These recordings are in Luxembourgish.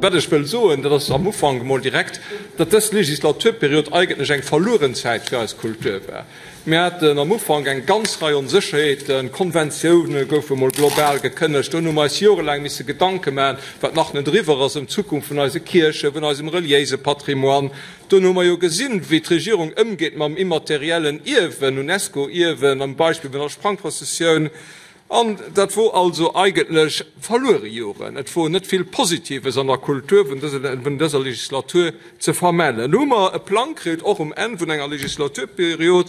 Wat ech wëll soen, dat ass am Ufank emol direkt, datt dës Legislaturperiod eigentlech eng verlueren Zäit fir eis Kultur war. Mir haten am Ufank eng ganz Rei Onsécherheeten, Konventioune goufe mol global gekënnegt, dunn hu mer eis jorelaang misse Gedanke maachen, wat nach net eriwwer ass, ëm d'Zukunft vun eise Kierchen, vun eisem reliéise Patrimoine. Dunn hu mer jo gesinn, wéi d'Regierung ëmgeet mam immateriellen Ierwen, UNESCO-Ierwen, am Beispill vun der Sprangprozessioun. An dat wor also eigentlech verluere Joren. Et wor net vill Positives an der Kultur vun dëser Legislatur ze vermellen. Elo hu mer e Plang kritt, och um Enn vun enger Legislaturperiod,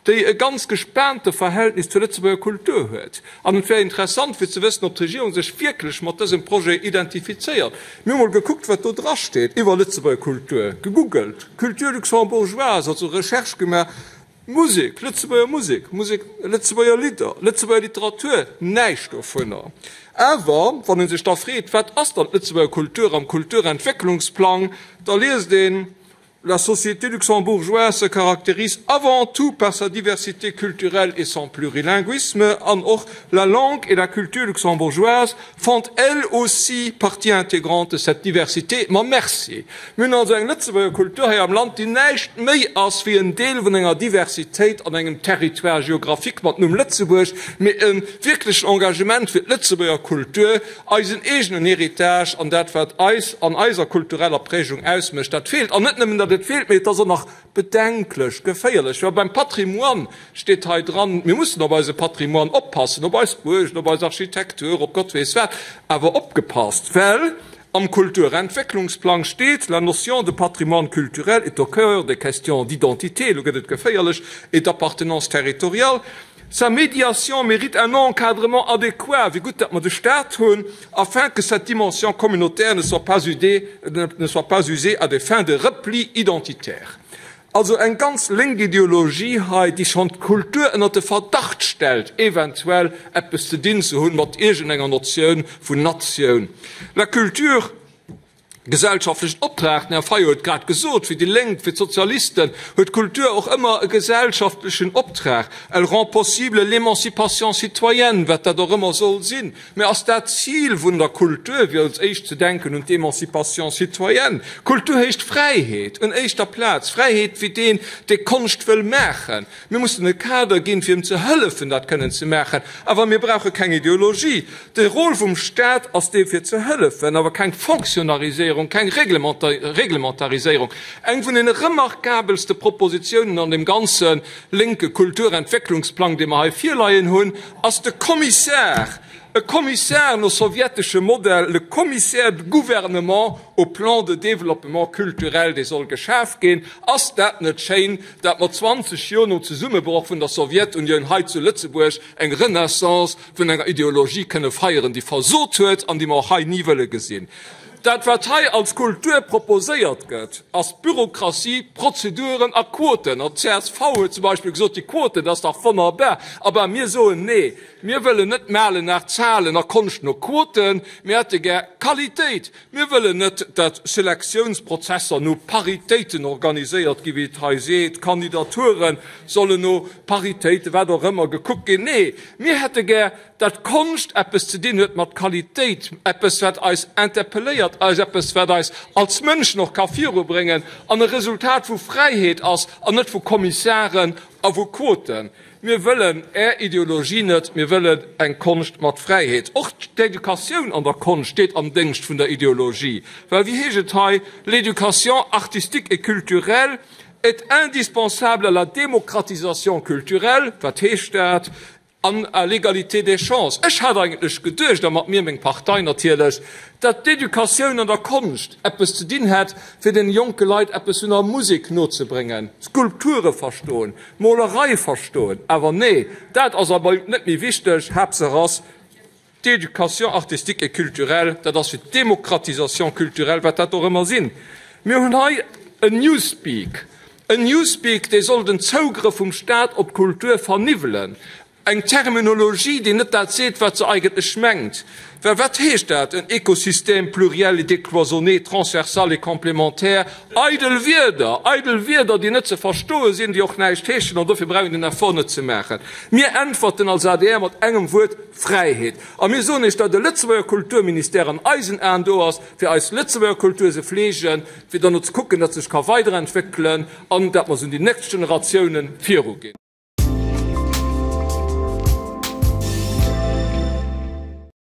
déi e ganz gespaante Verhältnis zur Lëtzebuerger Kultur huet. An et wär interessant fir ze wëssen, ob d'Regierung sech wierklech mat dësem Projet identifizéiert. Mir hu mol gekuckt, wat do drasteet iwwer Lëtzebuerger Kultur, gegoogelt, Culture luxembourgeoise, also Recherche gemaach. Musek, Lëtzebuerger Musek, Musek, Lëtzebuerger Lidder, Lëtzebuerger Literatur, näischt dovunner. Awer wann ee sech da freet, wat ass dann d'Lëtzebuerger Kultur am Kulturentwécklungsplang, da liest een, La société luxembourgeoise se caractérise avant tout par sa diversité culturelle et son plurilinguisme an och La langue et la culture luxembourgeoise font elles aussi partie intégrante de cette diversité. Ma merci! Mir hunn also eng Lëtzebuerger Kultur hei am Land, déi näischt méi ass wéi en Deel vun enger Diversitéit an engem Territoire géographique mat Numm Lëtzebuerg, mee e wierklechen Engagement fir d'Lëtzebuerger Kultur, eisen eegenen Héritage an dat, wat eis an eiser kultureller Prägung ausmécht, dat feelt. An net nëmmen, datt et feelt, mee et ass och nach Bedenklech, geféierlech, well beim Patrimoine steet hei dran, mir mussen op eise Patrimoine oppassen, op eis Buergen, op eis Architektur, op Gott weess wat, awer opgepasst, well am Kulturentwécklungsplang steet, La notion de patrimoine culturel est au cœur des questions d'identité, elo gëtt et geféierlech, et d'appartenance territoriale. Sa médiation mérite un encadrement adéquat, wéi gutt, datt mer de Stat hunn, afin que cette dimension communautaire ne soit pas usée, ne soit pas usée à des fins de repli identitaire. Also eng ganz lénk Ideologie hei, déi schonn d'Kultur ënnert de Verdacht stellt, eventuell eppes ze dinn ze hunn mat iergendenger Notioun vun Natioun. La culture Gesellschaftlechen Optrag, den Här Fayot huet grad gesot, fir déi Lénk, fir d'Sozialisten huet d'Kultur och ëmmer e gesellschaftlechen Optrag. Elle rend possible l'émancipation citoyenne, wat dat och ëmmer soll sinn. Mä ass dat d'Zil vun der Kultur, fir als éischt ze denken un d'Émancipation citoyenne? Kultur heescht Fräiheet un éischter Plaz, Fräiheet fir deen, dee Konscht wëll maachen. Mir mussen e Kader ginn, fir em ze hëllefen, dat kënnen ze maachen. Awer mir brauche keng Ideologie. De Rôle vum Stat ass dee fir ze hëllefen, awer keng Fonctionnariséierung, keng Reglementariséierung. Eng vun deene remarkabelste Propositionen an deem ganze lénke Kulturentwécklungsplang, dee mer hei virleien hunn, ass de Kommissar, e Kommissar no sowjeteschem Modell, le commissaire du gouvernement au plan de développement culturel, dee soll geschaf ginn. Ass dat net schéin, dat mer 20 Joer nom Zesummebroch vun der Sowjetunioun hei zu Lëtzebuerg eng Renaissance vun enger Ideologie kënne feieren, déi versot huet an déi mer och hei ni wëlle gesinn. Dat, wat hei als Kultur proposéiert gëtt, ass Bürokratie, Prozeduren a Quoten. An d'CSV huet zum Beispill gesot, déi Quoten, dat ass dach wonnerbar. Abah, mir soen, Nee, mir wëllen net malen nach Zahlen a Konscht no Quoten, mir hätte gär Qualitéit. Mir wëllen net, dat Selektiounsprozesser no Paritéiten organiséiert ginn, wéi et hei seet, Kandidature sollen no Paritéiten, wat och ëmmer, gekuckt ginn. Nee, mir hätte gär, dat Konscht eppes ze dinn huet mat Qualitéit, eppes, wat eis interpelléiert, eis eppes, wat eis als Mënschen och ka virubréngen an e Resultat vu Fräiheet ass an net vu Kommissaren a vu Quoten. Mir wëllen Är Ideologie net, mir wëllen eng Konscht mat Fräiheet. Och d'Educatioun an der Konscht steet am Déngscht vun der Ideologie, well wéi heescht et hei, L'éducation artistique et culturelle est indispensable à la démocratisation culturelle. Wat heescht dat? An à l'égalité des chances. Ech hat eigentlech geduecht, a mat mir meng Partei natierlech, datt d'Educatioun an der Konscht eppes ze dinn hätt, fir den jonke Leit eppes vun der Musek nozebréngen, Skulpture verstoen, Molerei verstoen, awer nee, dat ass awer net méi wichteg. Haaptsaach ass d'Éducation artistique et culturelle, dat ass fir d'Démocratisation culturelle, wat dat och ëmmer sinn. Mir hunn hei en Newspeak, en Newspeak, dee soll den Zougrëff vum Staat op d'Kultur verniwwelen. Eng Terminologie, déi net dat seet, wat se eigentlech mengt. Well wat heescht dat, un écosystème pluriel et décloisonné, transversal et complémentaire? Eidel Wierder, eidel Wierder, déi net ze verstoe sinn, déi och näischt heeschen, an dofir brauch een den Effort net ze maachen. Mir äntwerten als adr mat engem Wuert, Fräiheet. A mir soen Iech, datt e Lëtzebuerger Kulturministère an eisen Aen do ass, fir eis Lëtzebuerger Kultur ze fleegen, fir derno ze kucken, datt se sech ka weiderentwéckelen an datt mer se un déi nächst Generatiounen viruginn.